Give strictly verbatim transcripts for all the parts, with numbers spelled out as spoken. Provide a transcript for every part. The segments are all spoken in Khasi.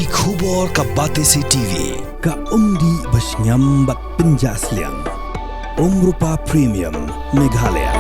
Ki khubor ka Batesi T V, ka umdih ba shngiam bad pynjah sliang. Umrupa Premium, Meghalaya.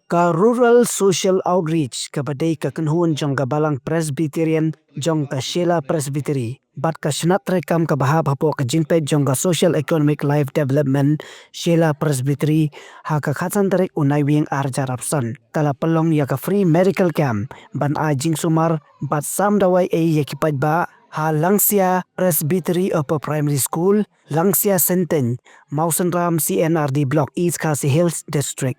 Ka Rural Social Outreach, kaba dei ka kynhun jong ka Balang Presbyterian jong ka Shella Presbytery, bad ka shnat treikam kaba hap hapoh ka jingpeit jong ka Social Economic Life Development Shella Presbytery, ha ka khatsan tarik u Naiwieng arhajar arphew san, ka la pynlong ïa ka free medical camp ban ai jingsumar bad sam dawai ei ïa ki paidbah ha Langsia Presbytery Upper Primary School, Langsia Senteng, Mawsynram C and R D Block, East Khasi Hills District.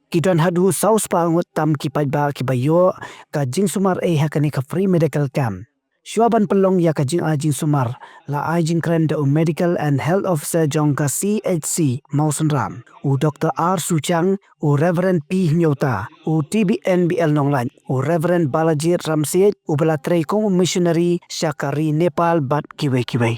Ki don haduh saw spah ngut tam ki paidbah kiba ïoh ka jingsumar ei ha kane ka free medical camp. Shuwa ban pynlong ïa ka jingai jingsumar, la ai jingkren da u Medical and Health Officer jong ka C H C Mawsynram, u Doctor R Suchang, u Reverend P Hynniewta, u T B N B L Nonglait, u Reverend Balajied Ramsiej, uba la trei kum u missionary sha ka ri Nepal bad kiwei kiwei.